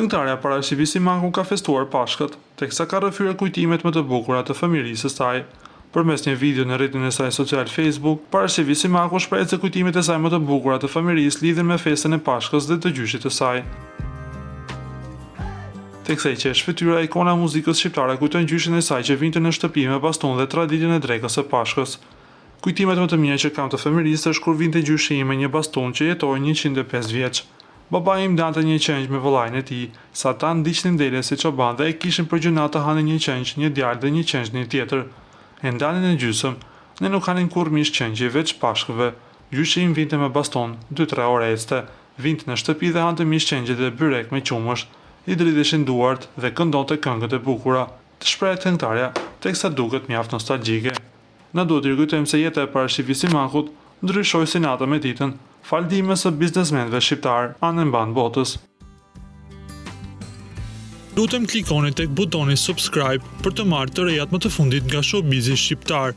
Këngëtarja Parashqevi Simaku ka festuar Pashkët, teksa ka rrëfyer kujtimet më të bukura të fëmijërisë së saj. Përmes një video në rrjetin e saj social Facebook, Parashqevi Simaku shprehet se kujtimet e saj më të bukura të fëmijërisë lidhen me festën e Pashkës dhe të gjyshit të saj. Teksa i qesh fytyra, ikona e muzikës shqiptare kujton gjyshin e saj që vinte në shtëpi me bastun dhe traditën e drekës së Pashkës. Kujtimet më të mira që kam të fëmijërisë është kur vinte gjyshi im me një bastun që jetoi 105 vjeç. Babai im ndante një qengj me vëllain e tij, se ata ndiqnin dele si çobanë dhe e kishin për gjynah të hanin një qengj një djalë dhe një qengj një tjetër. E ndanin në gjysmë. Ne nuk hanim kurrë mish qengji, veç Pashkëve. Gjyshi im vinte me bastun, dy tre orë ecte. Vinte në shtëpi dhe hante mish qengji dhe byrek me qumësht. I dridheshin duart dhe këndonte këngët e bukura. Shprehet këngëtarja, teksa duket mjaft nostalgjike. Na duhet të rikujtojmë se jeta e Parashqevi Simakut ndryshoi si nata me ditën, falë ndihmës së biznesmenëve shqiptarë anembanë botës. Lutem klikoni tek butoni subscribe për të marrë të rejat më të fundit nga showbizi shqiptar.